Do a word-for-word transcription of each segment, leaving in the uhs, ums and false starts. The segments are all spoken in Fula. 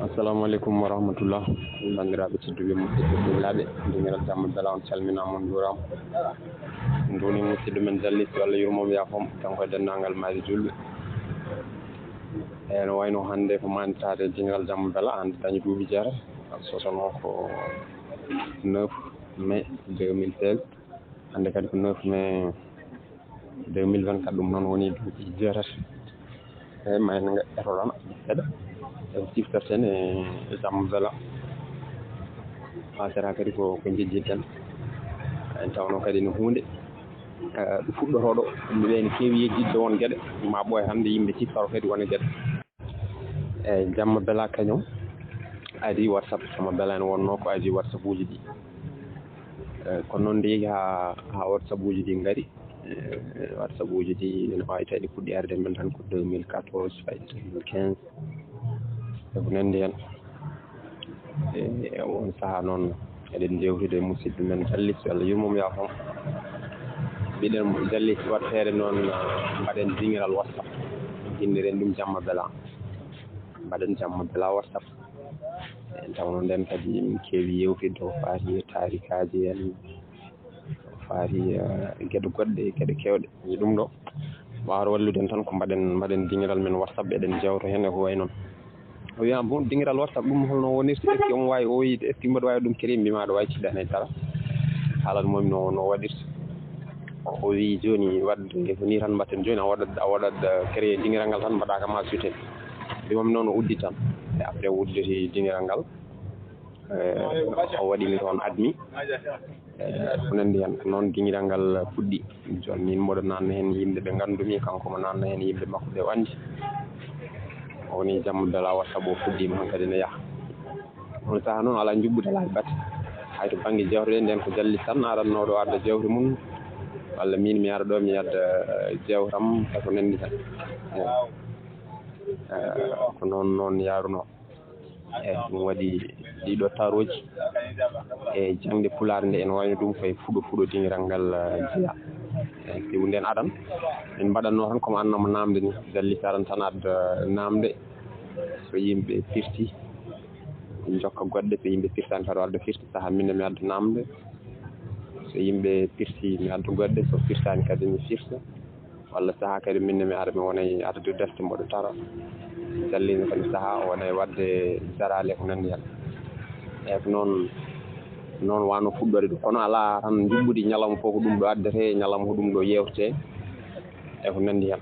Assalamu aleykum wa rahmatullah. Banndiraaɓe tedduɓe, musidɓe sehilaaɓe, dingiral jamma bela, on calminaama, on njuuraama. Ɗum woni musidɗo men Jallis, yo Allah yurmo mo, yaafo mo, kanko e denndaangal maayɓe juulɓe. E no wayno hannde ko maanditaade dingiral jamma bela, hannde dañi duuɓi jeetati, sosono ko neuf mai deux mille seize. Hannde kadi ko neuf mai deux mille vingt-quatre, ɗum noon woni duuɓi jeetati. Eeyi, mayde nga etoɗon geɗe e ciftorten e jamma bela. Haa sera kadi ko, ko njejjirten. En tawno kadi no huunde, eh, ɗo fuɗɗotoo ɗo, yimɓe ɓe ne keewi yejjitde won geɗe, ma ɓooy hannde yimɓe ciftoro kadi won e geɗe. Eeyi, jamma bela kañum adi WhatsApp, jamma bela ene wonnoo ko adi WhatsApp uji ɗi. Eh, kono noon nde yehi haa, haa WhatsApp uji ɗi ngari, eh, WhatsApp uji ɗi ene waawi tawi ɗi puɗɗi arde men tan ko deux mille quatorze, fayi deux mille quinze, e ko nanndi heen. E on sahaa noon, eɗen njeewtida e musidɗo men Jallis, yo Allah yurmo mo, yaafo mo. Mbiɗen mo Jallis, waɗ feere noon, ah, mbaɗen dingiral WhatsApp. Inndiren ɗum jamma bela. Mbaɗen jamma bela WhatsApp. En tawno ndeen kadi min keewi yeewtidde ko faati e taarikaaji en, ko faati, eh, geɗe goɗɗe, geɗe keewɗe. E ɗum ɗo, waawata wallude en tan ko mbaɗen, mbaɗen dingiral men WhatsApp, eɗen njeewta heen e ko wayi noon. O wiya, "Bon, dingiral WhatsApp ɗum holno wonirta? Est-ce que omo waawi o yiide? Est-ce que mboɗo waawi ɗum créer?" Mbiimi, "Aɗa waawi, ciɗɗa heen e dara." Haalan mo no, no waɗirta. O wi, "Jooni waɗde ko nii tan mbaɗten jooni, a waɗat, a waɗat, eh, créer dingiral ngal tan, mbaɗa kam ajouter." Mbiimi noon o uddi tan. E après o udditi dingiral ngal. Eh, o waɗi mi toon admis. Eh, ko nanndi heen. Ko noon dingiral ngal fuɗɗi. Jooni min mboɗo naatna heen yimɓe ɓe nganndumi, kanko mo naatna heen yimɓe makko ɓe o anndi. O woni jamma bela WhatsApp o fuɗɗiima hankadi ne yaha. On sahaa noon alaa njuɓɓudi, alaa batte. Hay to bannge jeewte ɗe, ndeen ko Jallis tan aranno ɗo adda jeewte mum. Walla miin mi ara ɗo mi adda, eh, jeewtam e ko nanndi heen. Eh, eh, ko noon, noon yaarunoo. E ɗum waɗi ɗiɗo tarooji e jaŋde pulaar nde, ene wayno ɗum koye fuɗo fuɗo dingiral ngal, eh, jeyaa. E sibu ndeen adan, min mbaɗatno tan komo annama naamnde ni, Jallis aran tan adda naamnde. So yimɓe pirti, jokka goɗɗe, so yimɓe pirtaani kadi o adda firti, sahaa min ne mi adda naamnde. So yimɓe pirti, mi adda goɗɗe, so pirtaani kadi mi firta. Walla sahaa kadi min ne mi ara mi wona e addude defte mboɗo tara. Jallino kadi sahaa o wona e waɗde jaraale ko nanndi heen. Eeyi ko noon, noon wano fuɗɗoode ɗum. Kono alaa tan njuɓɓudi ñalawma fof ko ɗum ɗo addetee, ñalawma ko ɗum ɗo yeewtetee. E ko nanndi heen.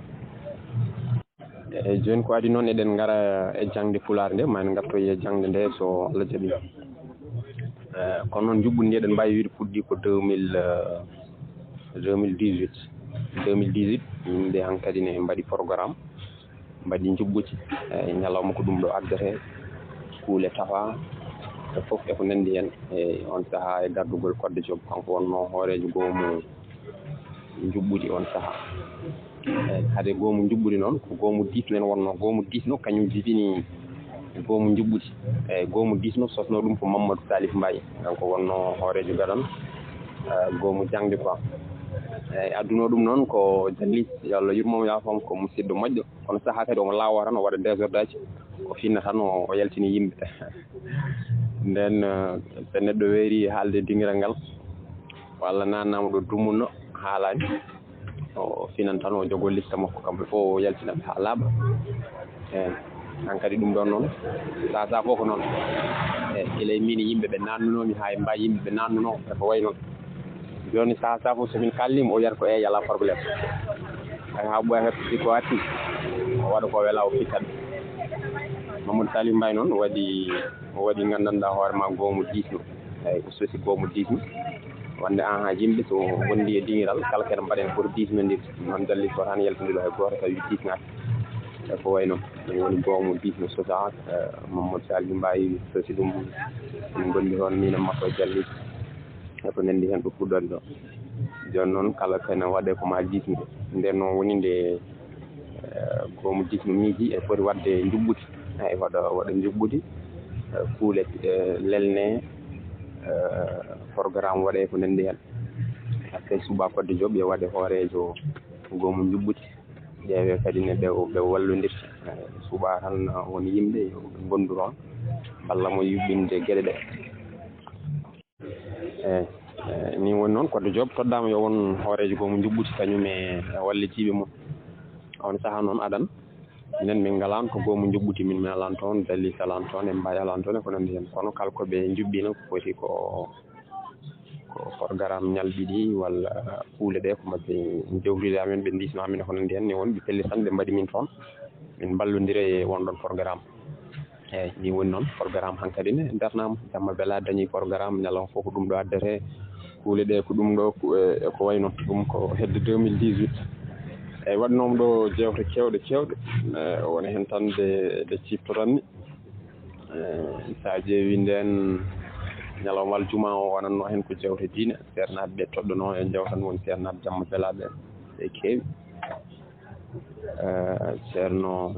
Eeyi, jooni ko adi noon eɗen ngara e jaŋde pulaar nde, ma en ngartoy e jaŋde nde so Allah jaɓi. Eh, kono noon njuɓɓudi ndi eɗen mbaawi wiide fuɗɗi ko deux mille, eh, deux mille dix-huit. Deux mille dix-huit, yimɓe hankadi ne mbaɗi programme, mbaɗi njuɓɓudi, eh, ñalawma ko ɗum ɗo addetee, kuule tafa, e fof e ko nanndi heen. E on sahaa e gardugol Kodde Joop, kanko wonnoo hooreejo goomu njuɓɓudi on sahaa. Eh, hade goomu njuɓɓudi noon, ko goomu diisno en wonnoo. Goomu diisno kañum jibini goomu njuɓɓudi. Eh, goomu diisno sosno ɗum ko Mamadou Salif Mbaye, kanko wonnoo hooreejo gaɗan, eh, goomu jaŋde quoi. Eh, adduno ɗum noon ko Jallis, yo Allah yurmo mo, yaafo mo, ko musidɗo moƴƴo. Kono sahaa kadi omo laawoo tan, o waɗa désordre aji, o finna tan, o, o yaltini yimɓe. Ndeen, eh, so neɗɗo weeri haalde dingiral ngal, walla naatnaama ɗo dumunno, haalaani, o finan tan, o jogoo liste makko, kamɓe fof o yaltina ɓe haa laaɓa. Eeyi, hankadi ɗum ɗoon noon, sahaa sahaa fof ko noon. Eeyi, gila e miin e yimɓe ɓe naatnunoo mi, haa e mbaa yimɓe ɓe naatnunoo, e ko wayi noon. Jooni sahaa sahaa fof so min kaalniima, o wiyata ko eeyi, alaa problème. Hay haa ɓooya kadi si ko arti, o waɗa ko welaa, o fikkat. Mamadou Salim Mbaye noon waɗi, o waɗi nganndanɗaa hoore maa goomu diisno. Eeyi, o sosi goomu diisno. Wonde, ahan, yimɓe so ngondi e dingiral, kala kene mbaɗen foti diisnondirde. Noon Jallis ko tan yaltondira hay gooto tawi diisnaaki. E ko wayi noon, ɗum woni goomu diisno sosaa, eh, Mamadou Salim Mbaye sosi ɗum. Min ngondi toon, miin e makko e Jallis. E ko nanndi heen ɗo fuɗɗoode ɗo. Jooni noon, kala kene waɗee ko maa diisnude. Ndeen noon woni nde, eh, goomu diisno miiji e foti waɗde njuɓɓudi. Eeyi, waɗa, waɗa njuɓɓudi, eh, kuule, eh, lelnee, eh, programme waɗee ko nanndi heen. Hakkee suɓaa Kodde Joop, yo waɗe hooreejo goomu njuɓɓudi. Ƴeewee kadi ne ɓe, ɓe wallondirta. Eh, suɓaa tan, eh, won yimɓe, yo ɓe ngondu toon. walla mo yuɓɓinde geɗe ɗe. Eeyi, eeyi, nii woni noon, Koddo Joob toddaama yo won hooreejo goomu njuɓɓudi, kañum e wallidiiɓe mum. Oon sahaa noon adan, minen min ngalaano ko goomu njuɓɓudi, min, min alaano toon, Daliis alaano toon, e Mbaay alaano toon, e ko nanndi heen. Kono kala ko ɓe njuɓɓiino, ko foti ko, ko programme ñalɗi ɗi walla kuule ɗe, ko maɓɓe njewtida amen, ɓe ndiisno amen, e ko nanndi heen. Nii woni ɓe pellitii tan, ɓe mbaɗi min toon, min mballondira e won ɗoon programme. Eeyi, nii woni noon, programme hankadi ne darnaama. Jamma Bela dañii programme, ñalawma fof ko ɗum ɗo addetee, kuule ɗe ko ɗum ɗo, ko, e, e ko wayi noon. Ɗum ko hedde deux mille dix-huit. Eeyi, waɗnooma ɗo jeewte keewɗe, keewɗe. E, woni heen tan ɗe, ɗe ciiftoɗon-mi. E, so a ƴeewii ndeen ñalawma aljuma o, wonatnoo heen ko jeewte diine. Seernaaɓe ɓe toɗɗunoo e jeewte tan woni seernaaɓe Jamma Bela ɓe, ɓe keewi. Eh, Ceerno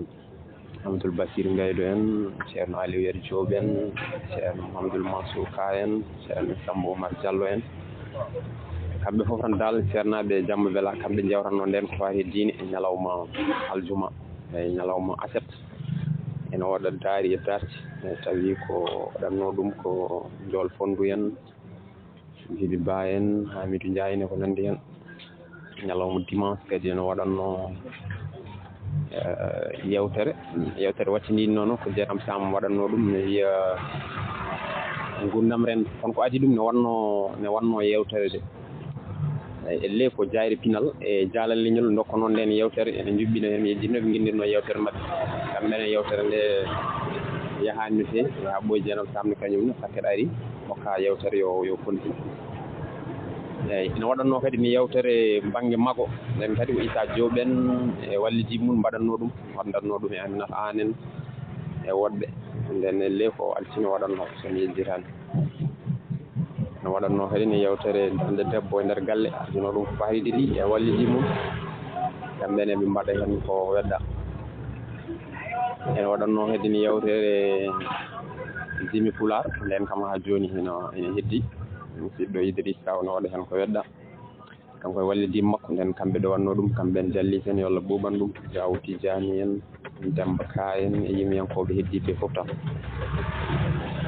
Abdoul Basir Gaydo en, Ceerno Aliou Yero Diop en, Ceerno Mouhamadoul Mansour Ka en, Ceerno Sambo Oumar Diallo en. Kamɓe fof tan dal, seernaaɓe Jamma Bela, kamɓe njewtatnoo ndeen ko faati e diine e ñalawma aljuma, e ñalawma aset. Ene waɗa daari e darti, e tawi ko waɗatnoo ɗum ko Njool Fonndu en, Jibi Ba en, Hamidou Ndiaye en, e ko nanndi heen. Ñalawma dimanche kadi ene waɗatnoo, eh, yeewtere. Yeewtere waccindiinoo noon ko Jeeram Sam waɗatnoo ɗum, ne wiya Ngurndam Renndo. Kono ko adii ɗum ne waɗnoo, ne waɗnoo yeewtere de. Eeyi, ellee ko Jaayre Pinal e Jaalal Leñol ndokkanoo ndeen yeewtere, ene njuɓɓina heen, mi yejjitno ɓe ngenndirnoo yeewtere maɓɓe. Kamɓe ne yeewtere nde yahaani no feewi, haa ɓooyi Jeeram Sam ne kañum ne, sakket ari. Hokka yeewtere yo, yo continue. Eeyi, ina waɗatnoo kadi ne yeewtere bannge mago, nden kadi ko Issa Diop en e wallidiiɓe mum mbaɗatnoo ɗum, waɗatnoo ɗum e Aminata Aan en e woɗɓe. Nden ellee ko altine waɗatnoo, so mi yejjitaani. Ina waɗatnoo kadi ne yeewtere darnde debbo e nder galle, adunoo ɗum ko fayde ɗi e wallidiiɓe mum. Kamɓe ne ɓe mbaɗa heen ko wedda. Ene waɗatnoo kadi ne yeewtere Zimi Pulaar, nden kam haa jooni hino, ene heddi. Musidɗo Idriss Sow no waɗa heen ko wedda. Kanko e wallidiiɓe makko, nden kamɓe ɗowatnoo ɗum, kamɓe en Jalli en, yo Allah ɓuuɓan ɗum. Jaawo Tijjaani en, Demmba Ka en, e yimiyankooɓe heddiiɓe fof tan.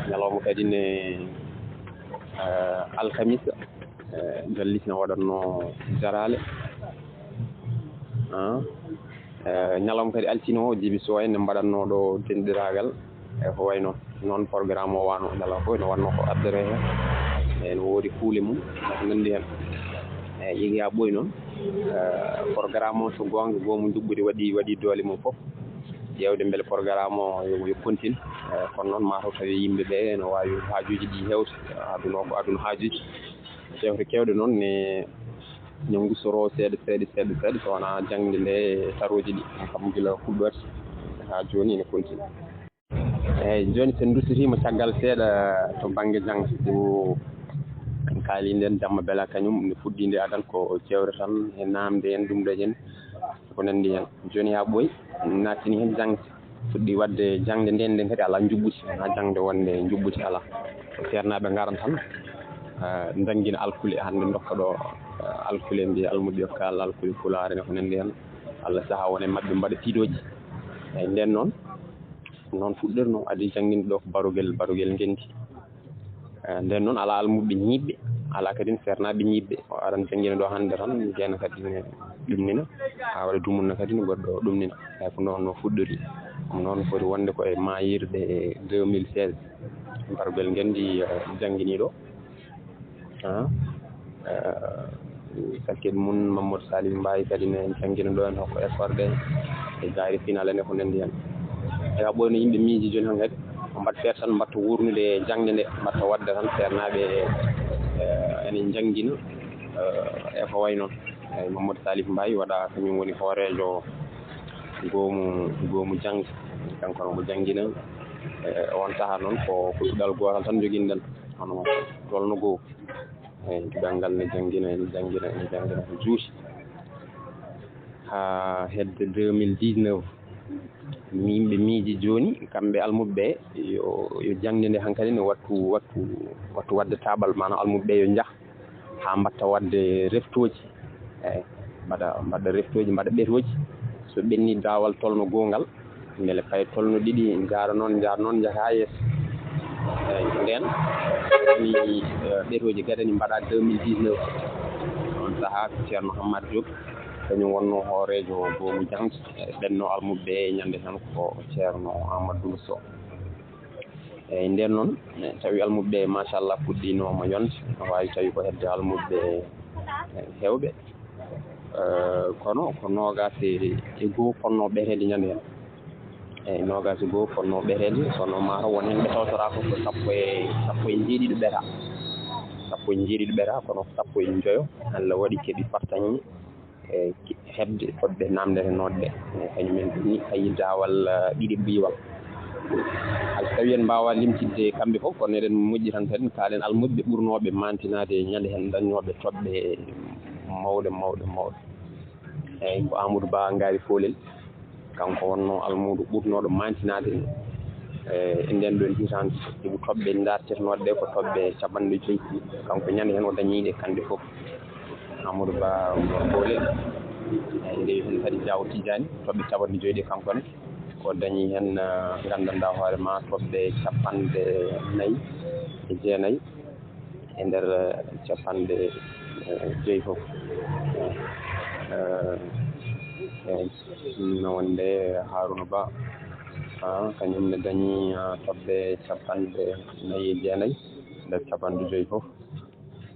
Ñalawma kadi ne, eh, alkamisa, eh, Jalli no waɗatnoo jaraale. Ah, eh, ñalawma kadi altine o, Jibi Sow en ne mbaɗatnoo ɗo denɗiraagal. E ko wayi noon, noon programme o waano, ñalawma fof ene waɗnoo ko addere heen. Ene woodi kuule mum, ko nanndi heen. E yigi haa ɓooyi noon, eh, programme o, so goonga, goomu njuɓɓudi waɗi, waɗi doole mum fof. Ƴeewde mbele programme o yo, yo continue. Eh, kono noon, maa taw tawi yimɓe ɓe ene waawi haajuuji ɗi heewde. Aduna o ko aduna haajuuji. Jeewte keewɗe noon ne, ne ngustoroo seeɗa, seeɗa, seeɗa, seeɗa, so wonaa jaŋde nde e sarooji ɗi. Kam gila fuɗɗoode haa jooni ene continue. Eeyi, jooni so en nduttitiima caggal seeɗa to bannge jaŋde, ɗo en kaali ndeen, Jamma Bela kañum nde fuɗɗii nde adan ko jeewte tan e naamnde en, ɗum ɗo heen, ko nanndi heen. Jooni haa ɓooyi, naatini heen jaŋde, fuɗɗii waɗde jaŋde ndeen, ndeen kadi alaa njuɓɓudi, wonaa jaŋde wonde njuɓɓudi alaa. Ko seernaaɓe ngaran tan, eh, njanngina alkule, hannde ndokka ɗo, eh, alkule, mbiya almuɓɓe yo kaal alkule pulaar ene ko nanndi heen. Allah sahaa won e maɓɓe mbaɗa piidooji. Eeyi, ndeen noon, noon fuɗɗirnoo, adii jannginde ɗo ko barogel, barogel ngenndi. Eh, ndeen noon, alaa almuɓɓe ñiiɓɓe, alaa kadi seernaaɓe ñiiɓɓe. O aran janngina ɗo hannde tan, jeena kadi ne ɗumnina, haa waɗa dumunna kadi ne goɗɗo ɗumnina. Eeyi, ko noon no fuɗɗori. Ɗum noon foti wonde ko e maayirɗe deux mille seize. Barogel ngenndi, eh, janngini ɗo. Ah, eh, sakkit mum Mamadou Salif Mbaye kadi ne janngina ɗo en hokka effort ɗe e gaari final en e ko nanndi heen. E haa ɓooyi no yimɓe miiji jooni hannde kadi, ko mbaɗ feere tan mbaɗta wuurnude jaŋde nde, mbaɗta waɗde tan seernaaɓe, eh, ene njanngina, eh, e ko wayi noon. Eeyi, Mamadou Salif Mbaye waɗa kañum woni hooreejo goomu, goomu jaŋde. Kanko no mo janngina, eh, on sahaa noon ko, ko duɗal gootal tan njoginɗen, hono tolno goo. Eeyi, duɗal ngal ne janngina, ene janngina, ene janngina ko juuti. Haa hedde deux mille dix-neuf, yimɓe miiji jooni, kamɓe almuɓe ɓe, yo, yo jaŋde nde hankadi ne wattu, wattu, wattu waɗde taaɓal, maanaam almuɓe ɓe yo njah haa mbaɗta waɗde reftooji. Eeyi, mbaɗa, mbaɗa reftooji, mbaɗa ɓetooji. So ɓenni daawal tolno goongal, mbele paye tolno ɗiɗi, njaara noon, njaara noon, njaha haa yeeso. Eyi, ndeen woni, eh, ɓetooji gadani mbaɗaa deux mille dix-neuf. On sahaa ko Ceerno Hammad Diop, kañum wonnoo hooreejo goomu jaŋde, eh, ɓenno almuɓɓe ñande tan ko Ceerno Amadou Sow. Eyi, ndeen noon, eh, tawi almuɓɓe, machallah, puɗɗiinooma yonde, no waawi tawi ko hedde almuɓɓe, eh, heewɓe. Eh, kono ko noogaas e, e goo fotnoo ɓeteede ñande heen. Eyi, noogaas e goo fotnoo ɓeteede, kono maa taw won heen ɓe tawtoraaka ko sappo e, sappo e njeeɗiɗo ɓetaa. Sappo e njeeɗiɗo ɓetaa, kono ko sappo e njoyo Allah waɗi keɓi partaŋŋe, e, heɓde fotɓe naamndetenooɓe ɓe. E, kañum en ni kayitaawal, eh, ɗiɗi biiwal. Hay so tawii en mbaawaa limtidde kamɓe fof, kono eɗen moƴƴi tan kadi kaalen almuɓɓe ɓurnooɓe maantinaade ñande heen dañnooɓe toɓɓe mawɗe, mawɗe, mawɗe. Eyi, ko Amadou Ba Ngaari Poolel, kanko wonnoo almuudo ɓurnooɗo maantinaade, e, e ndeen ɗoon hitaande. Sibu toɓɓe ndaartirnooɗe ɗe ko toɓɓe capanɗe joyi, kanko ñande heen o dañii ɗe kamɓe fof. Amadou Ba Poolel, eyi, ndewi heen kadi Jaawo Tijjaani, toɓɓe capanɗe joyi ɗe kanko ne, o dañii heen, eh, nganndanɗaa hoore ma, toɓɓe capanɗe nayi e jeenayi e nder, eh, capanɗe, eh, joyi fof. Eh, eh, no wonde Haruna Ba, ah, kañum ne dañi, ah, toɓɓe capanɗe nayi e jeenayi nder capanɗe joyi fof.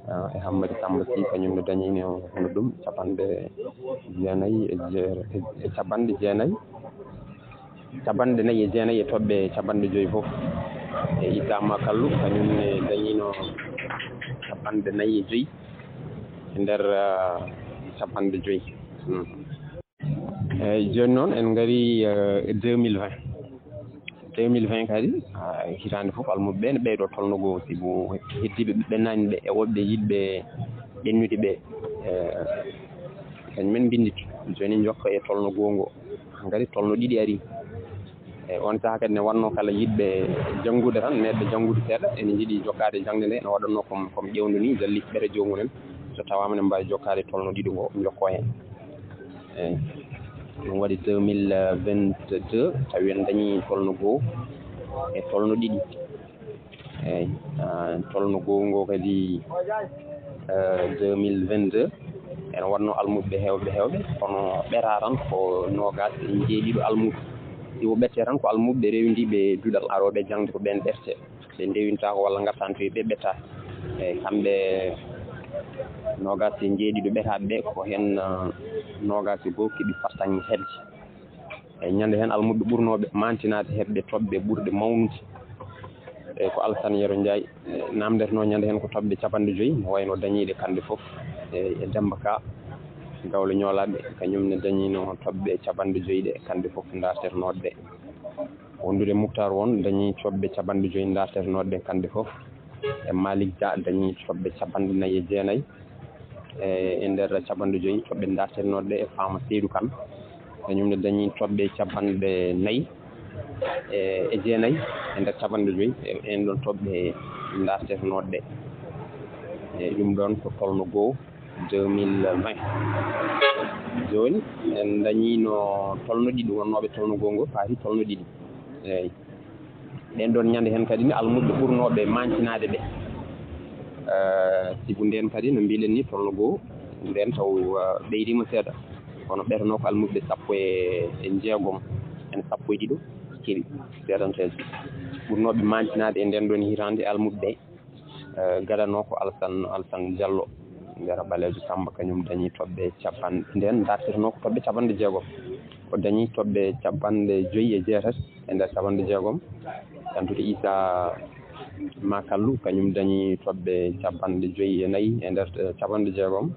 Ah, e Hammadi Samba Sy, kañum ne dañi no, no ɗum capanɗe jeenayi e je-, e, e capanɗe jeenayi. Capanɗe nayi e jeenayi e toɓɓe capanɗe joyi fof. E Issa Makallu, kañum ne dañiino capanɗe nayi e joyi e nder, ah, capanɗe joyi. Hmm. Eyi, jooni noon en ngarii, eh, deux mille vingt. Deux mille vingt kadi, ah, hitaande fof almuɓɓe ɓe ne ɓeydoo tolno goo, sibu heddiiɓe ɓe ɓennaani ɓe e woɓɓe yiɗɓe ɓennude ɓe, eh, kañum en mbinnditi. Jooni njokka e tolno goo ngoo. Ngari tolno ɗiɗi arii. E on sahaa kadi ne wannoo kala yiɗɓe janngude tan, meeɗɓe janngude seeɗa, ene njiɗi jokkaade jaŋde nde, no waɗatnoo comme, comme ƴeewndo nii, jalli ɓere joomum en. So tawaama ne mbaawi jokkaade tolno ɗiɗi ngo, njokkoo heen. Eyi. Ɗum waɗi deux mille vingt-deux, tawi en dañii tolno goo e tolno ɗiɗi. Eyi, ah, tolno goo ngoo kadi, eh, deux mille vingt-deux, ene wonnoo almuɓɓe heewɓe, heewɓe, kono ɓetaa tan ko noogaas e njeeɗiɗo almuɓɓe. Sibu ɓettee tan ko almuɓɓe rewindiiɓe duɗal arooɓe jaŋde ko ɓeen ɓettee. Ɓe ndewintaako walla ngartaani toy ɓe ɓetaa. Eyi, kamɓe noogaas e njeeɗiɗo ɓetaaɓe ɓe, ko heen, ah, noogaas e goo keɓi fartaŋŋe hedde. E ñande heen almuɓɓe ɓurnooɓe maantinaade heɓde toɓɓe ɓurɗe mawnude. E ko Alassane Yero Ndiaye, e, naamndetenoo ñande heen ko toɓɓe capanɗe joyi, mo wayno dañiiɗe kamɓe fof. E, e Demba Ka, Gawlo Ñoolaaɓe, kañum ne dañiino toɓɓe capanɗe joyi ɗe kamɓe fof ndaartetenooɗe ɗe. Wondude Muktar Won dañii toɓɓe capanɗe joyi ndaartetenooɗe ɗe kamɓe fof. E Malick Dia dañii toɓɓe capanɗe nayi e jeenayi. E, e nder capanɗe joyi toɓɓe ndaartetenooɗe ɗe e Fama Seydou Kane. Kañum ne dañii toɓɓe capanɗe nayi e, e jeenayi e nder capanɗe joyi e en ɗoon toɓɓe ndaartetenooɗe ɗe. E ɗum ɗoon ko tolno goo deux mille vingt. Jooni en dañiino tolno ɗiɗi, wonnooɓe tolno goo ngoo paati tolno ɗiɗi. Eeyi. Ɓeen ɗoon ñande heen kadi ne almuɓɓe ɓurnooɓe maantinaade ɓe. Eh, sibu ndeen kadi no mbiɗen ni tolno goo, ndeen taw, eh, ɓeydiima seeɗa. Kono ɓetanoo ko almuɓɓe sappo e, e jeegom, en sappo e ɗiɗo keɓi seeɗanteeje. Ɓurnooɓe maantinaade e ndeen ɗoon hitaande e almuɓɓe ɓe, eh, gadanoo ko Alassane, Alassane Diallo, Yero Ɓaleejo Samba, kañum dañii toɓɓe capanɗe, ndeen dartirnoo ko toɓɓe capanɗe jeegom. O dañii toɓɓe capanɗe joyi e jeetati e nder capanɗe jeegom. Tantude Issa Makallu, kañum dañii toɓɓe capanɗe joyi e nayi e nder, eh, capanɗe jeegom.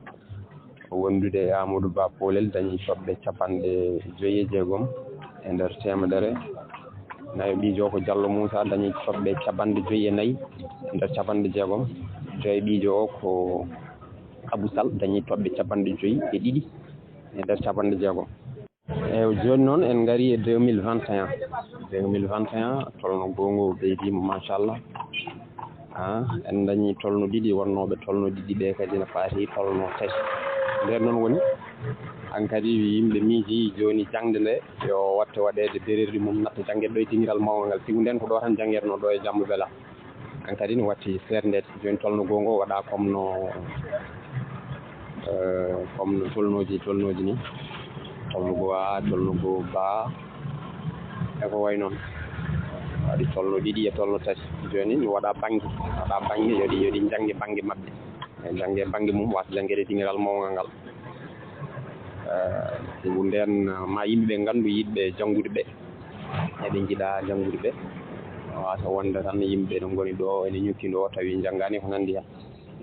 Wondude e Amadou Ba Poolel dañii toɓɓe capanɗe joyi e jeegom e nder teemedere. Nayo Ɓiijo ko Diallo Moussa dañii toɓɓe capanɗe joyi e nayi e nder capanɗe jeegom. Joyi Ɓiijo o ko Abou Sall dañii toɓɓe capanɗe joyi e ɗiɗi e nder capanɗe jeegom. Eewa, jooni noon en ngarii e deux mille vingt et un. Deux mille vingt et un, tolno goo ngoo ɓeydiima, machallah. Ah, en dañii tolno ɗiɗi, wonnooɓe tolno ɗiɗi ɓe kadi ne paati tolno tati. Ndeen noon woni, hankadi yimɓe miijii jooni jaŋde nde yo waɗte waɗeede bererɗi mum, natta janngeede ɗo e dingiral mawngal ngal. Sibu ndeen ko ɗo tan janngetenoo, ɗo e Jamma Bela. Hankadi no watti seerndeede. Jooni tolno goo ngoo waɗaa comme no, eh, comme no tolnooji, tolnooji ni. Tolno goo A, tolno goo B, e ko wayi noon. Waɗi tolno ɗiɗi e tolno tati. Jooni no waɗaa bannge, waɗaa bannge, yo ɗi, yo ɗi njannge bannge maɓɓe. E jannge bannge mum, wasa janngeede dingiral mawngal ngal. Eh, sibu ndeen, ma yimɓe ɓe nganndu yiɗɓe janngude ɓe, eɓe njiɗa janngude ɓe. Wasa wonde tan yimɓe no ngoni ɗo, ene ñukki ɗo, tawi njanngaani ko nanndi heen.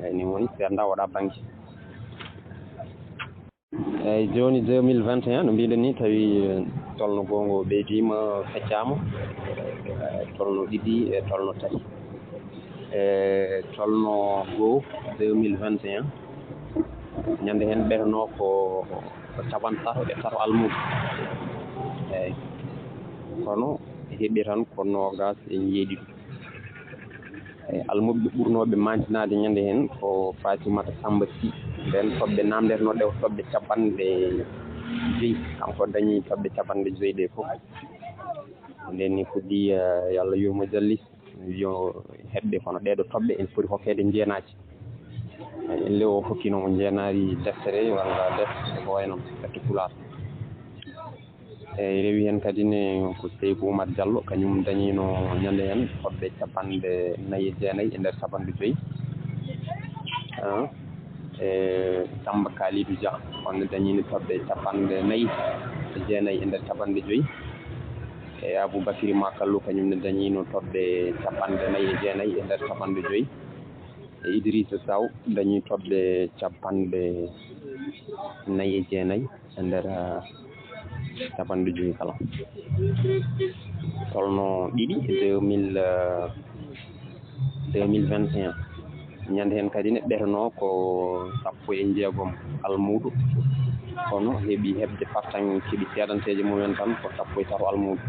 Eeyi, ni woni seernda waɗaa bannge. Eeyi, jooni deux mille vingt et un, no mbiɗen ni, tawi, eh, tolno goo ngoo ɓeydiima, feccaama, eh, tolno ɗiɗi e tolno tati. E tolno goo deux mille vingt et un, ñande heen ɓeynoo ko, ko capanɗe tato e tato almuudo. Eeyi, kono heɓi tan ko noogaas e njeeɗiɗi. E almuuɓe ɓurnooɓe maantinaade ñande heen ko Fatimata Samba Sy. Nden toɓɓe naamndetenooɗe ko toɓɓe capanɗe joyi. Kanko dañi toɓɓe capanɗe joyi ɗe fof. Nden ni fuɗɗi, eh, yo Allah yurmo jalli, yo heɓde kono ɗeeɗo toɓɓe en poti hokkeede njeenaaji. Eh, elle o hokkino mo njeenaari deftere walla defte ko wayi noon, defte pulaar. Eeyi, rewi heen kadi ne ko Seyku Oumar Diallo, kañum dañiino ñande heen toɓɓe capanɗe nayi e jeenayi e nder capanɗe joyi. Ah, e Samba Kalidou Dia, on ne dañiino toɓɓe capanɗe nayi e jeenayi e nder capanɗe joyi. E Aboubacry Makalou, kañum ne dañiino toɓɓe capanɗe nayi e jeenayi e nder capanɗe joyi. E Idrissa Sow dañi toɓɓe capanɗe nayi e jeenayi e nder, ah, capanɗe joyi kala. Tolno ɗiɗi e deux mille, euh, deux mille vingt et un. Ñande heen kadi ne ɓeynoo ko sappo e jeegom almuudo, kono heɓi heɓde fartaŋŋe, keɓi seedanteeje mumen tan ko sappo e tato almuudo.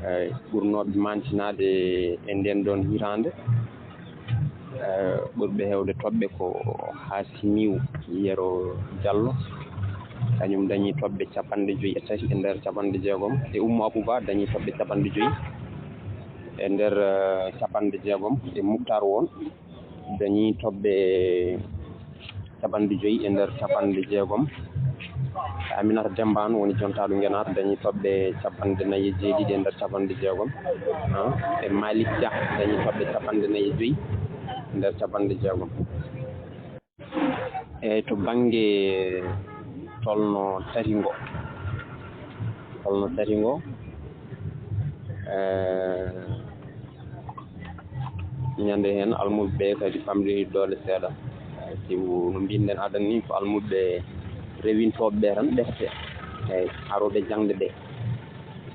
Eeyi, ɓurnooɓe maantinaade e ndeen ɗoon hitaande, eh, ɓurɓe heewde toɓɓe ko Hasimiu Yero Diallo, kañum dañi toɓɓe capanɗe joyi e tati e nder capanɗe jeegom, e Oumou Abouba dañi toɓɓe capanɗe joyi e nder, eh, capanɗe jeegom, e Mouctar Won dañi toɓɓe capanɗe joyi e nder capanɗe jeegom. Aminata Demba woni jontaaɗo Ngenaar, dañi toɓɓe capanɗe nayi e jeeɗiɗi e nder capanɗe jeegom. Ah, e Malick Dia dañi toɓɓe capanɗe nayi e joyi e nder capanɗe jeegom. Eeyi, to bannge tolno tati ngo, tolno tati ngo, eh, ñande heen almuuɓe ɓe kadi pamɗi doole seeɗa. Eeyi, sibu no mbinɗen adan ni, ko almuuɓe rewintooɓe ɓe tan ɓefte, eeyi, arooɓe jaŋde ɓe.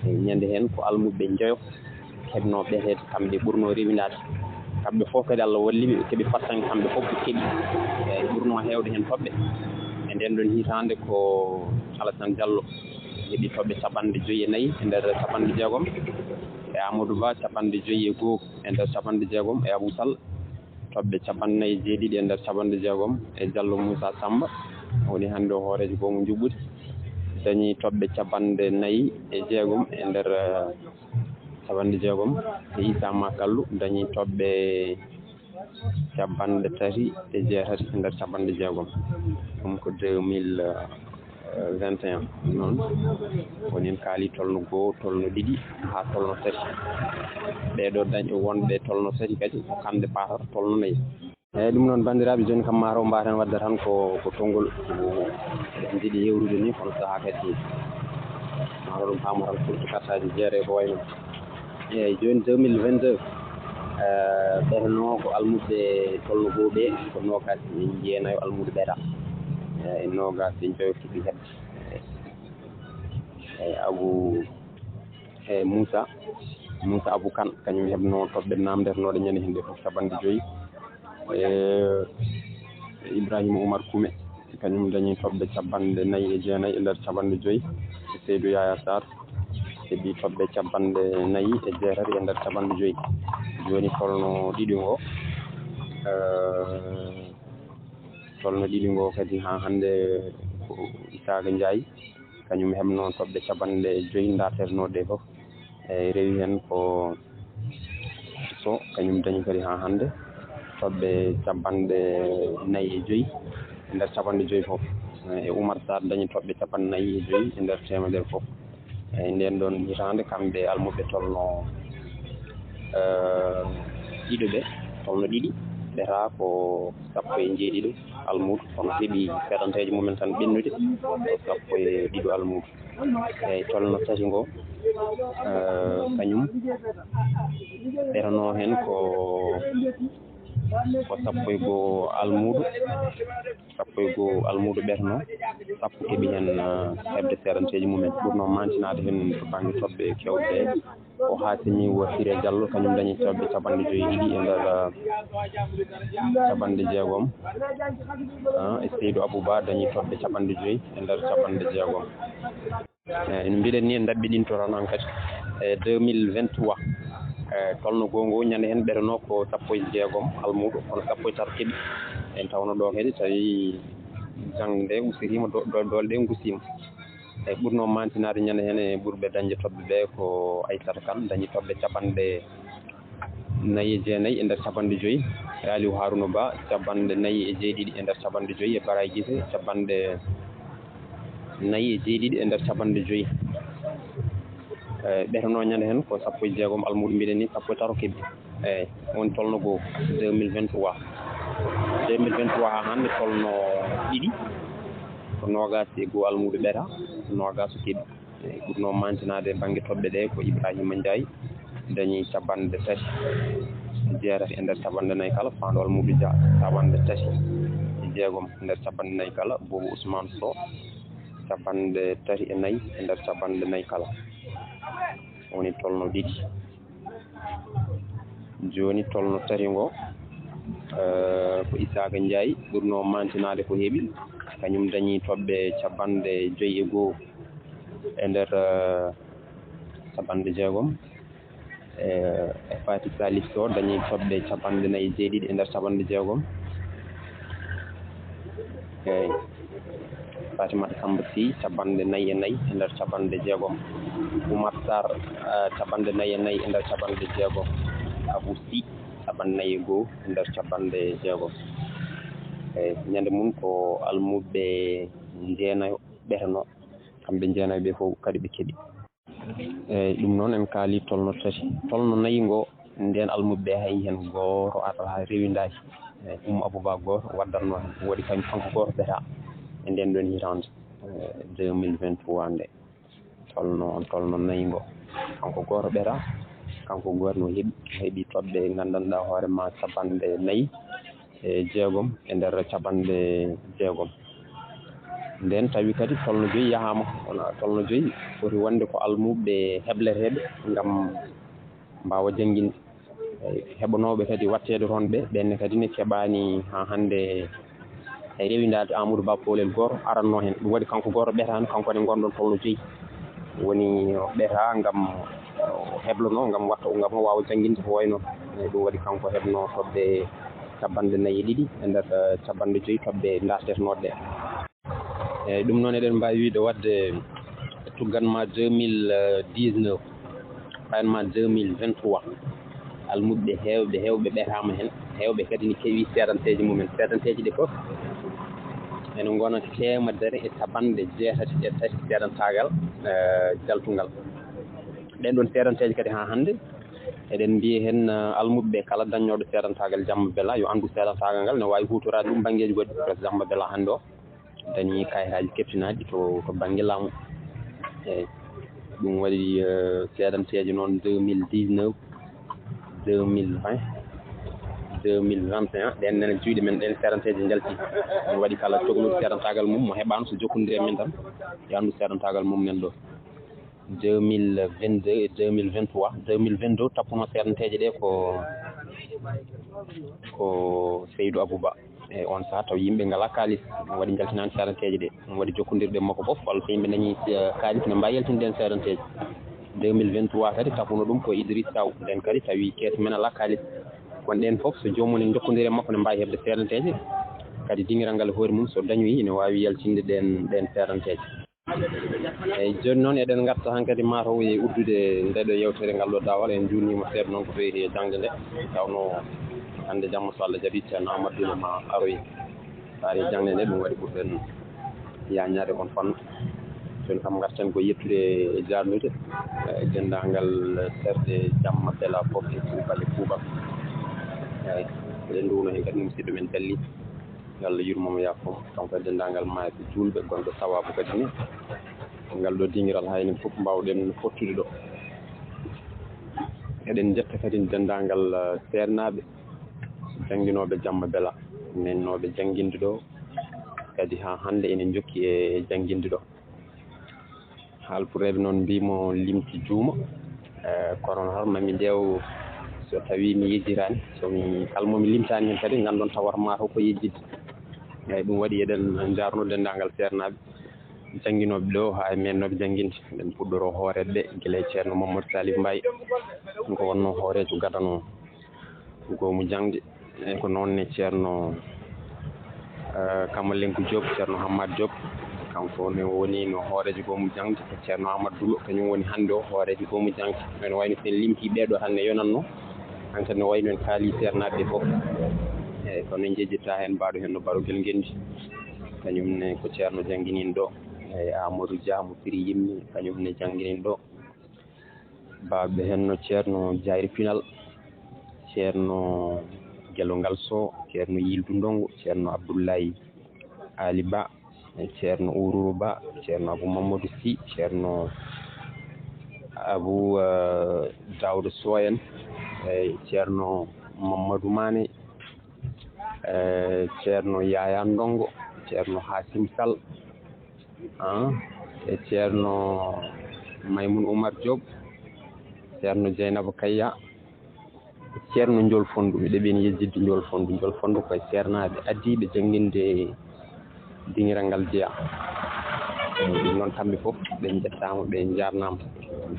Eeyi, ñande heen ko almuuɓe njoyo keɓnoo ɓeteede, kamɓe ɓurnoo rewindaade. Kamɓe fof kadi Allah walli ɓe, ɓe keɓi fartaŋŋe, kamɓe fof ɓe keɓi. Eeyi, ɓurnoo heewde heen toɓɓe e ndeen ɗoon hitaande ko Alassane Diallo heɓi toɓɓe capanɗe joyi e nayi e nder capanɗe jeegom, e Amadou Ba capanɗe joyi e goo e nder capanɗe jeegom, e Abou Sall toɓɓe capanɗe nayi e jeeɗiɗi e nder capanɗe jeegom, e Diallo Moussa Samba woni hannde o hooreejo goomu njuɓɓudi, dañi toɓɓe capanɗe nayi e jeegom e nder, eh, capanɗe jeegom, e Issa Makallu dañi toɓɓe capanɗe tati e jeetati e nder capanɗe jeegom. Ɗum ko deux mille vingt et un noon, woni en kaali tolno goo, tolno ɗiɗi, haa tolno tati. Ɓeeɗo dañ-, wonɓe tolno tati kadi, ko kamɓe paatata tolno nayi. Eeyi, ɗum noon, banndiraaɓe, jooni kam, maa taw mbaaten waɗde tan ko, ko tonngol, en njiɗi yewrude ni, kono sahaa kadi, maa taw ɗum paamo tan, pour kartaaji jeere ko wayi noon. Eeyi, jooni deux mille vingt-deux, eh, ɓeynoo ko almuuɓe tolno goo ɓe, ko noogaas e jeenayo almuudo ɓeynaa. Eeyi, noogaas e njoyo keɓi heɓde. Eeyi, Abou, eeyi, Moussa, Moussa Abou Kane, kañum heɓnoo toɓɓe naamndetenooɗe ñande hannde fof, capanɗe joyi. E Ibrahima Oumar Koume, kañum dañi toɓɓe capanɗe nayi e jeenayi e nder capanɗe joyi. E Seydou Yaya Sarr heɓi toɓɓe capanɗe nayi e jeetati e nder capanɗe joyi. Jooni tolno ɗiɗi ngo, eh, tolno ɗiɗi ngo kadi haa hannde ko Isaka Ndiaye, kañum heɓno toɓɓe capanɗe joyi ndartetenooɗe ɗe fof. Eeyi, rewi heen ko Sow, kañum dañi kadi haa hannde toɓɓe capanɗe nayi e joyi e nder capanɗe joyi fof. E Oumar Sarr dañi toɓɓe capanɗe nayi e joyi e nder teemedere fof. E ndeen ɗoon hitaande, kamɓe almuɓe tolno, eh, ɗiɗo ɓe, tolno ɗiɗi, ɓetaa ko sappo e njeeɗiɗo almuudo, kono keɓi seedanteeje mumen tan ɓennude ko sappo e ɗiɗo almuudo. Eeyi, tolno tati ngo, eh, kañum ɓetanoo heen ko, ko sappo e goo almuudo, sappo e goo almuudo ɓetanoo, sappo keɓi heen, eh, heɓde seedanteeje mumen. Ɓurnoo maantinaade heen to bannge toɓɓe keewɗe ɗe, ko Haasimi Wo Siré Diallo, kañum dañi toɓɓe capanɗe joyi e ɗiɗi e nder, eh, capanɗe jeegom. Ah, e Seydou Abouba dañi toɓɓe capanɗe joyi e nder capanɗe jeegom. Eh, no mbiɗen ni, en ɗaɓɓiɗinto tan hankadi. E deux mille vingt-trois, eh, tolno goo ngo ñande heen ɓetanoo ko sappo e jeegom almuudo, kono sappo e tato keɓi. En tawno ɗo kadi tawi jaŋde nde usiriima, do-, do-, doole ɗe ngusiima. E ɓurnoo maantinaade ñande heen e ɓurɓe dañde toɓɓe ɓe ko Aissata Kane, dañi toɓɓe capanɗe nayi e jeenayi e nder capanɗe joyi, e Aliou Harouna Ba, capanɗe nayi e jeeɗiɗi e nder capanɗe joyi, e Bara Guissé, capanɗe nayi e jeeɗiɗi e nder capanɗe joyi. E ɓetanoo ñande heen ko sappo e jeegom almuudo, mbiɗen ni sappo e tato keɓi. Eeyi, woni tolno goo deux mille vingt-trois. Deux mille vingt-trois haa hannde tolno ɗiɗi, ko noogaas e goo almuudo ɓetaa, noogaas o keɓi. Eeyi, ɓurnoo maantinaade bannge toɓɓe ɗe ko Ibrahima Ndiaye, dañi capanɗe tati e jeetati e nder capanɗe nayi kala, Faandu Almuudu Dia, capanɗe tati e jeegom e nder capanɗe nayi kala, Bobo Ousmane Sow, capanɗe tati e nayi e nder capanɗe nayi kala, woni tolno ɗiɗi. Jooni tolno tati ngo, eh, ko Isaka Ndiaye ɓurnoo maantinaade ko heɓi, kañum dañi toɓɓe capanɗe joyi e goo e nder, eh, capanɗe jeegom. Eh, e Fati Salif Sow dañi toɓɓe capanɗe nayi e jeeɗiɗi e nder capanɗe jeegom. Eeyi. Fatimata Samba Sy, capanɗe nayi e nayi e nder capanɗe jeegom. Oumar Sarr, eh, capanɗe nayi e nayi e nder capanɗe jeegom. Abou Sy, capanɗe nayi e goo e nder capanɗe jeegom. Eeyi, ñande mum ko almuɓɓe jeenayo ɓetanoo. Kamɓe jeenayo ɓe fof kadi ɓe keɓi. Eeyi, ɗum noon en kaali tolno tati. Tolno nayi ngo, ndeen almuɓe ɓe hay heen gooto arata rewindaaki. Eeyi, Oumou Abouba gooto waddatnoo heen. Ɗum waɗi kañ-, kanko gooto ɓetaa e ndeen ɗoon hitaande, eh, deux mille vingt-trois nde. Tolno, tolno nayi ngo. Kanko gooto ɓetaa, kanko gooto no heɓi, heɓi toɓɓe nganndanɗaa hoore maa capanɗe nayi e jeegom e nder capanɗe jeegom. Ndeen tawi kadi tolno joyi yahaama, kono tolno joyi foti wonde ko almuɓe hebleteeɓe ngam mbaawa jannginde. Eeyi, heɓanooɓe kadi watteede toon ɓe, ɓeen ne kadi ne keɓaani haa hannde e rewindaade Amadou Ba poolel gooto arannoo heen. Ɗum waɗi kanko gooto ɓetaani, kanko ne ngonɗon tolno joyi. Woni o ɓetaa ngam o heblanoo, ngam watta, ngam o waawa jannginde ko wayi noon. Eeyi, ɗum waɗi kanko heɓnoo toɓɓe capanɗe nayi e ɗiɗi e nder, eh, capanɗe joyi toɓɓe ndaartetenooɗe ɗe. Eeyi, ɗum noon eɗen mbaawi wiyde waɗde tuggan ma deux mille dix-neuf, payen ma deux mille vingt-trois. Almuɓe heewɓe, heewɓe ɓetaama heen, heewɓe kadi ne keewi seedanteeji mumen. Seedanteeji ɗi fof ene ngona teemedere e capanɗe jeetati e tati seedantaagal, eh, jaltungal. Ɗeen ɗoon seedanteeji kadi haa hannde, eɗen mbiya heen, eh, almuɓe ɓe kala dañnooɗo seedantaagal Jamma Bella yo anndu seedantaagal ngal ne waawi huutoraade ɗum banngeeji goɗɗi. Par exemple, Jamma Bella hannde o dañi kayitaaji keptinaaɗi to, to bannge laamu. Eeyi, ɗum waɗi, eh, seedanteeji noon deux mille dix-neuf, deux mille vingt, deux mille vingt et un, ɗeen nene juuɗe men ɗeen seedanteeji njalti. Ɗum waɗi kala cokluɗo seedantaagal mum mo heɓaano so jokkondiri e men tan, yo anndu seedantaagal mum men ɗo. Deux mille vingt-deux e deux mille vingt-trois, deux mille vingt-deux tappuno seedanteeje ɗe ko, ko Seydou Abouba. E on saha taw yimɓe ngalaa kaalis, ɗum waɗi njaltinaani seedanteeje ɗe, ɗum waɗi jokkondirɗe e makko fof, walla so yimɓe dañi, eh, kaalis ne mbaawi yaltinde ɗeen seedanteeje. Deux mille vingt-trois kadi tappuno ɗum ko Idriss Sow, nden kadi tawi kees men alaa kaalis. Kono ɗeen fof so joomum en njokkondiri e makko ne mbaawi heɓde seedanteeje, kadi dingiral ngal e hoore mum so dañoyi ene waawi yaltinde ɗeen, ɗeen seedanteeje. Eeyi, jooni noon eɗen ngarta hankadi mataw e uddude ndeɗo yewtere ngal ɗo daawal. En njuurniima seeɗa noon ko feeri e jaŋde nde, tawno hannde jamma so Allah jaɓi ceerno Amadou Duma ma aroy taari e jaŋde nde. Ɗum waɗi ɓurɗen yaañaade on fannu. Jooni kam ngarten ko yettude e jaarnude e denndaangal terɗe jamma bela fof e kuuɓal e kuuɓal. Eeyi, eɗen nduwno heen kadi musidɗo men Belli. Yo Allah yurmo mo, yaafo mo, kanko e denndaangal maayɓe juulɓe gonɓe sawaabu kadi ni. Ngal ɗo dingiral hay enen fof mbaawɗen fottude ɗo. Eɗen njetta kadi denndaangal, eh, seernaaɓe jannginooɓe jamma bela, nennooɓe jannginde ɗo, kadi haa hannde enen njokki e jannginde ɗo. Haalpureeɓe noon mbiimo limti juuma. Eh, kono noon mami ndew so tawi mi yejjitaani, so mi kala mo mi limtaani heen kadi nganndon tawata mataw ko yejjitde. Eeyi, ɗum waɗi eɗen njaarno denndaangal seernaaɓe jannginooɓe ɗo haa e mennooɓe jannginde. Eɗen puɗɗoro hooreeɓe ɓe gila e ceerno Mamadou Salif Mbaye, kanko wonno hooreejo gadano goomu jaŋde. Eeyi, ko noon ne ceerno, eh, Kamalenko Diop, ceerno Hammad Diop, kanko ne woni no hooreejo goomu jaŋde. Ceerno Amadou Dulo, kañum woni hannde o hooreejo goomu jaŋde. Ene wayno so en limti ɓee ɗo hannde yonatno, hankadi no wayno en kaali seernaaɓe ɓe fof. Eeyi, kono en njejjittaa heen mbaɗo heen no Baro Guel Ngenndi, kañum ne ko ceerno jannginiiɗo ɗo. Eeyi, Amadou Dia mo firi yimɓe, kañum ne jannginiiɗo ɗo. Baawɓe heen no ceerno Jayri Pinal, ceerno Gelo Ngal Sow, ceerno Yildu Ndongo, ceerno Abdoulaye Ali Ba, ceerno Ururu Ba, ceerno Abou Mamadou Sy, ceerno Abou, eh, Daouda Sow en, e ceerno Mamadou Mané, eh, ceerno Yaya Ndongo, ceerno Hasim Sall, ah, e ceerno Maymoun Oumar Diop, ceerno Dieynaba Kayya, ceerno Ndiol Fonndu. Miɗo ɓeen yejjitde Ndiol Fonndu. Ndiol Fonndu koye seernaaɓe addiiɓe jannginde dingiral ngal jeyaa. Eeyi, ɗum noon kamɓe fof ɓe njettaama, ɓe njaarnaama.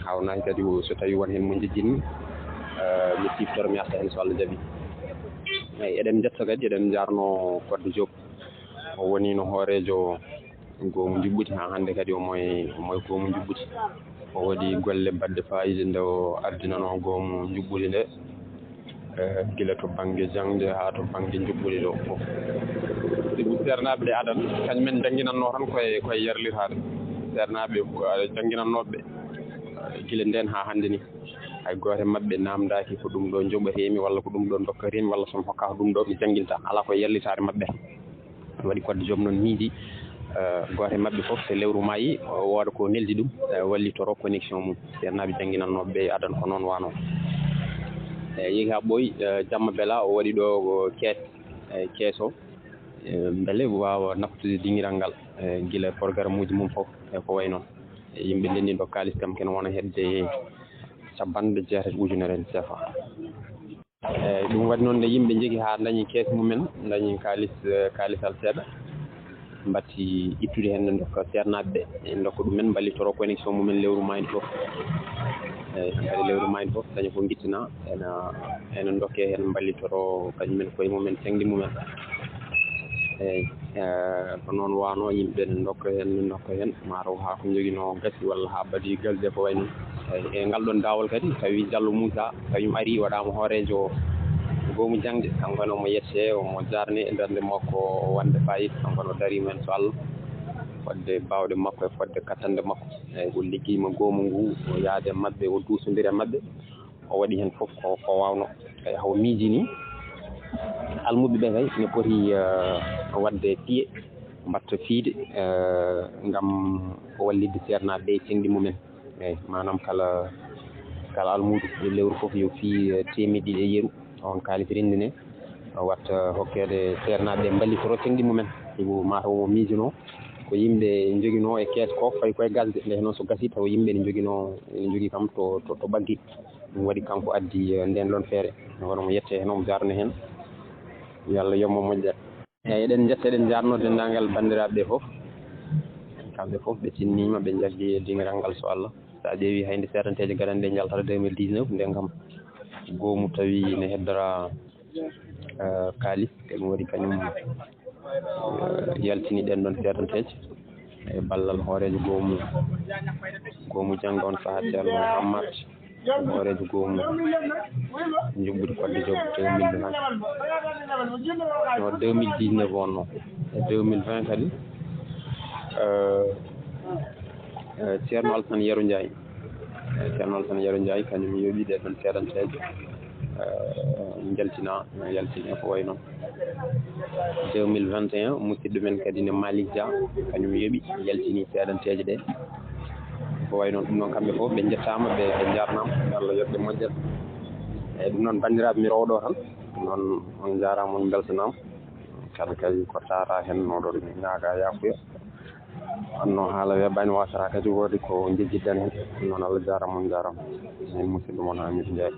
Hawnaaki kadi o, so tawii won heen mo njejjitmi, eh, mi siftoro mi arta heen so Allah jaɓi. Eeyi, eɗen njetta kadi, eɗen njaarno Koddo Diop. O woniino hooreejo goomu njuɓɓudi, haa hannde kadi omo e, omo e goomu njuɓɓudi. O waɗi golle baɗɗe faayiida nde o ardinanoo goomu njuɓɓudi nde, eh, gila to bannge jaŋde haa to bannge njuɓɓudi ɗo fof. Sibu seernaaɓe ɓe adan, kañum en jannginannoo tan koye, koye yarlitaade. Seernaaɓe, eh, jannginannooɓe ɓe, eh, gila ndeen haa hannde ni, hay gooto e maɓɓe naamndaaki ko ɗum ɗo njoɓatee-mi walla ko ɗum ɗo ndokkatee-mi walla so mi hokkaaka ɗum ɗo mi jannginta. Alaa ko e yarlitaare maɓɓe. Waɗi Koddo Diop noon miiji, eh, gooto e maɓɓe fof, so lewru maayi, o wooda ko neldi ɗum, eh, wallitoro connexion mum. Seernaaɓe jannginannooɓe ɓe adan ko noon waanoo. Eh, yehi haa ɓooyi, eh, jamma bela o waɗi ɗo ko kees, eh, kees o, eh, mbele waawa naftude dingiral ngal, eh, gila programme uji mum fof, e ko wayi noon. Eh, yimɓe ndenndi ɗo kaalis kam kene wona hedde cappanɗe jeetati ujunere C F A. Eeyi, ɗum waɗi noon nde yimɓe njogii haa ndañi kees mumen, ndañi kaalis, eh, kaalisal seeɗa, mbatti ittude heen, nde ndokka seernaaɓe ɓe, en ndokka ɗumen, mballitoro connexion mumen lewru maayde fof. Eeyi, hankadi lewru maayde fof, daña ko ngittina, ena, ena ndokke heen, mballitoro kañumen koye mumen, ceŋɗi mumen. Eeyi, eh, ko noon waano, yimɓe ne ndokka heen, ne ndokka heen, maataw haa ko njoginoo gasi walla haa ɓadii gasde ko wayi noon. Eeyi, e ngal ɗoon daawol kadi, tawi Jallo Muusa, kañum arii, waɗaama hooreejo goomu jaŋde, kanko ne omo yettee, omo jaarnee e darnde makko wonde faayida, kanko ne o dariima heen so Allah, fodde baawɗe makko e fodde kattanɗe makko. Eeyi, o liggiima goomu ngu, o yaada e maɓɓe, o duusondira e maɓɓe. O waɗi heen fof ko, ko waawnoo. Eeyi, hawo miiji nii, almuɓɓe ɓe kay ne poti, eh, waɗde piye, mbaɗta fiyde, eh, ngam wallitde seernaaɓe ɓe e ceŋɗi mumen. Eeyi, maanaam kala, kala almuudo e lewru fof yo fiy, eh, teemeɗɗe ɗiɗi e yeru, oon kaalis renndinee, waɗta hokkeede seernaaɓe ɓe mballitoro ceŋɗi mumen. Sibu mataw omo miijunoo ko yimɓe njoginoo e kees ko fayi koye gasde, nde noon so gasii taw yimɓe ne njoginoo, ene njogii kam to, to, to ɓaggi. Ɗum waɗi kanko addi, eh, ndeen ɗoon feere. Kono mo yettee heen, omo jaarnee heen. Yo Allah yoɓ mo moƴƴere. Eeyi, eɗen njetta, eɗen njaarnoo denndaangal banndiraaɓe ɓe fof. Kamɓe fof ɓe tinniima, ɓe njaggi dingiral ngal so Allah. So a ƴeewii hay nde seedanteeje gadanɗe njaltata deux mille dix-neuf, ndeen kam goomu tawi ne heddora, eh, kaalis, ko ɗum waɗi kañum, eh, yaltini ɗeen ɗoon seedanteeje. e ballal hooreejo goomu, goomu jannga on sahaa, Ceerno Hammat, hooreejo goomu njuɓɓudi Kodde Joop deux mille vingt. No deux mille dix-neuf wonno, e deux mille vingt kadi, eh, eh, Ceerno Alassane Yero Ndiaye. Eh, Ceerno Alassane Yero Ndiaye, kañum yoɓi ɗee ɗon seedanteeje, eh, njaltina, yaltini ko wayi noon. Deux mille vingt et un, musidɗo men kadi ne Malick Dia, kañum yoɓi, yaltini seedanteeje ɗe. Ko wayi noon, ɗum noon, kamɓe fof ɓe njettaama, ɓe, ɓe njaarnaama, yo Allah yoɓ ɓe moƴƴere. Eeyi, ɗum noon, banndiraaɓe, mi rowɗo tan. Ɗum noon, on njaaraama, on mbeltanaama. Kadi kay ko taara heen, no ɗon ñaaga yaafuya. Anno haala weeɓaani, wasata kadi woodi ko njejjiddan heen. Ɗum noon, Allah jaaraama, on njaaraama. Min musidɗo mon Hamidou Ndiaye.